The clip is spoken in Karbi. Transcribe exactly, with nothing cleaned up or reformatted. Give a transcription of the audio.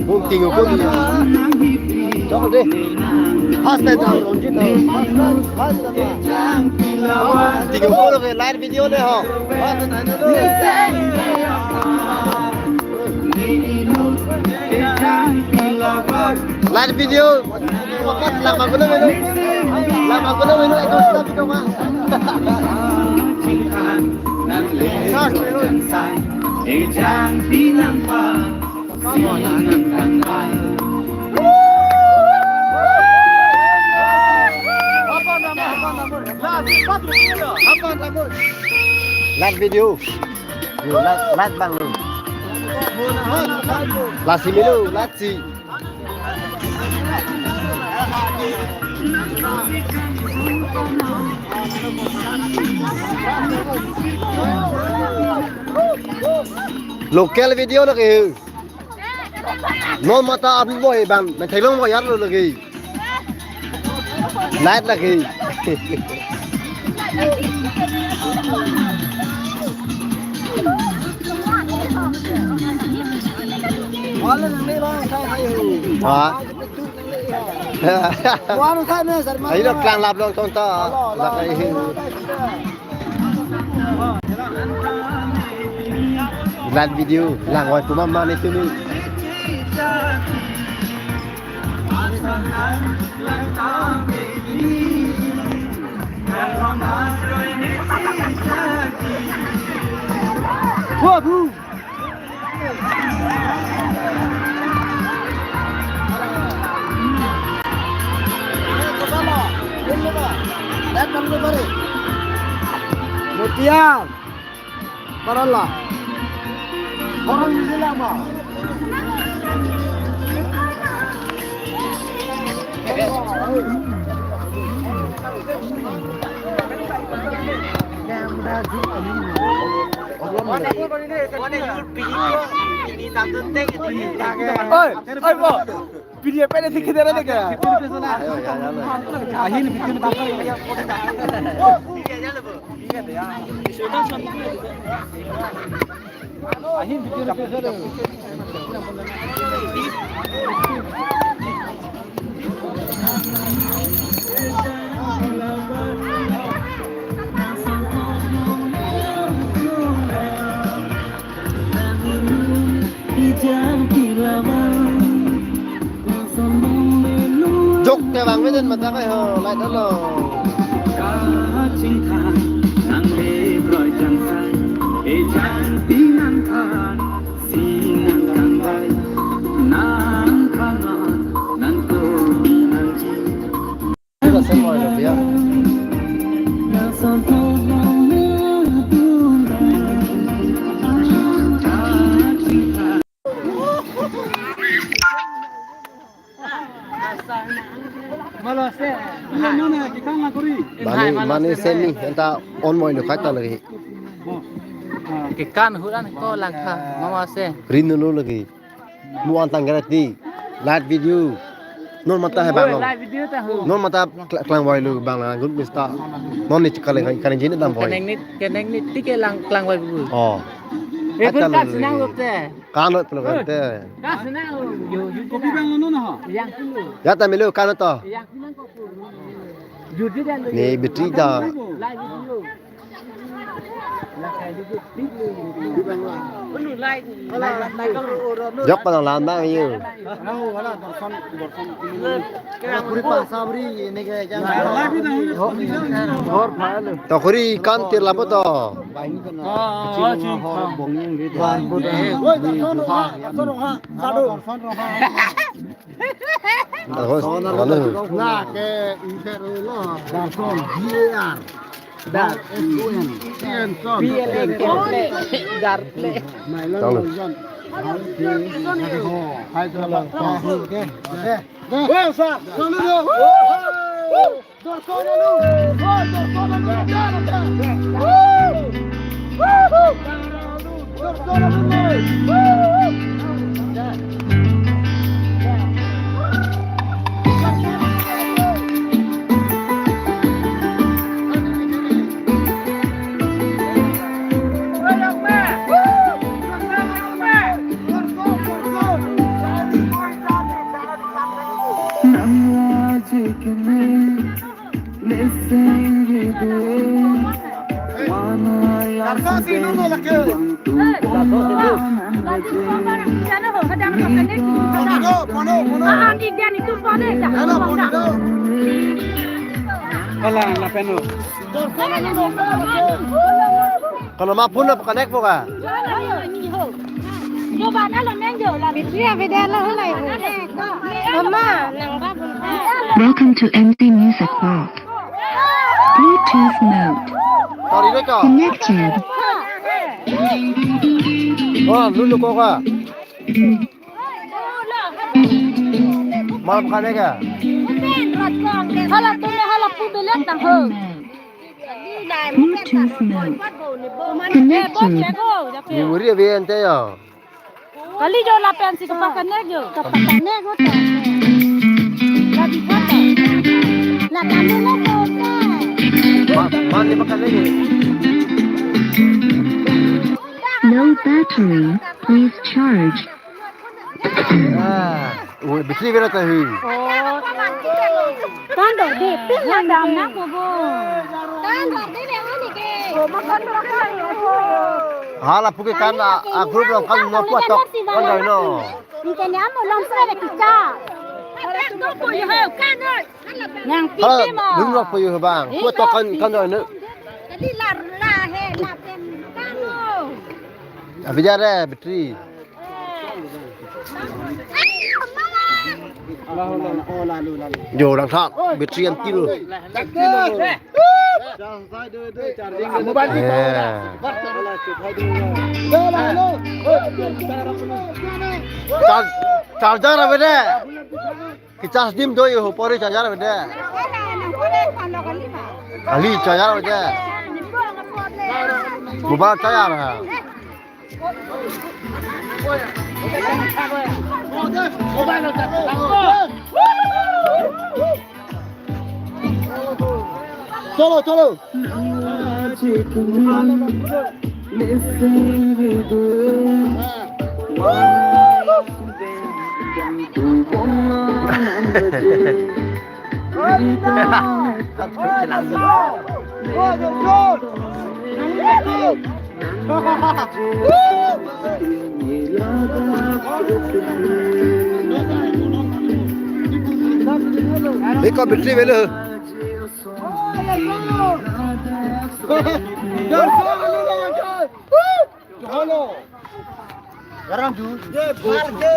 Tingko ko di. Jok de. First time ta Ronjit ta. First time ta. Tingko ko lo ke live video le ho. Live video. Lang ma gulo melo. Lang ma gulo melo. Ito sa video ma. Search melo. Live video. Yo, live, live bang lo. Lasi melo, lasi. Local video lagi. Non mata api boy bang, na theklong boy yar lo lagi. Light lagi. Wala nang ni bang, saya saya. Ha? Wala saya ni sir. Ayo, klang lap long tong ta. Lak ai. Live video, lang oi puma mane tumi. Waduh. Mutiar. Parala. Orang ini lama. Oi, oi, bo. P D F ini sih kita ada kaya. Ahin bikin apa? Ahin bikin apa? Jok te bang meden mata kai ho, light alo. Kachingthang nang le broi changsai, e jang pinang than, sinang kangbai, nang khanon, nang ko, nang ji. Sudah semua itu, ya. Malo ase. Mane, mane semi, enta on moi lo khaita lagi. Kekan huran ko langkha, mama ase. Rin lo lagi. Muan tanggarat di. Live video. Non mata hai bang. Live video ta ho. Non mata kla-, klang wai lo bang la good mista. Non ni chakale kan jin dam boy. Keneng ni, keneng ni tike lang klang wai bu. Oh. Eh, pun kat senang lo te. Kano pelo kante. Ka senang, yo, yo. Kopi bang lo na ha? Yang puluh. Ya ta melo kano to. Yang puluh ko puluh. Judi dan lo. Ni battery ta. Lai video. Lai video. Puluh lai. Jok pa lang lam bang yo. Wala, wala, dorson, dorson. Puri pa sabri, ini ke jam. Lai video. Ghor phai lo. To khuri kan tir labo to. Ah, ah, ching. Oi, dorson roha, dorson roha, sadu. Dorson roha. Dorson roha. Lake inter lo. Dorson, D A R. Dar. S O N. T N son. B L A, Dar play. Nai lang. Tahu. Dorson. Hai, selamat. Oke. Oke. Wah, sa, selalu. Sino no lake. Pano, pano, pano. Ah, ah, di dia itu pano, dah. Hello, pano. Kalang, lapen lo. Kalau ma phone na connect po ka? Yo, bana lo men yo, la bitri abide lo, hala. Mama, nang ba. Welcome to M T Music World. Bluetooth mode. Sorry, Reka. Connected. Wah, lulu kok ka? Malam kane ka? Hala tu, hala pu belet tang ho. Bluetooth mode. Connected. Memory ave ante ya. Kali jo lapen si kepakan jo. Kepakan jo ta. Lagi kata. La tamu lo kota. Ma, ma ni pakan lagi. Low battery, please charge. Ah, oh, battery bera ta hui. Oh. Kan do de, pin lang dam na ko bo. Kan do de le ani ke. Hala puke kan a, a group lo kan no puat tok kan do no. Ni kan ya mo long sre le kicha. Nang pi pi mo. Hala, dun no puyo bang. Puat tok kan kan do no. Tadi lar la he la pen kan lo. Abijare battery. Jo, langtha, battery anti lo. Mobile di. Eh. Char-, charger ave de. Kicharge dim do yo, pori charger ave de. Ali charger ave de. Mobile charger ha. Chalo, chalo. Eko battery avelo. Hello. Garam ju. Ye, bhar ke.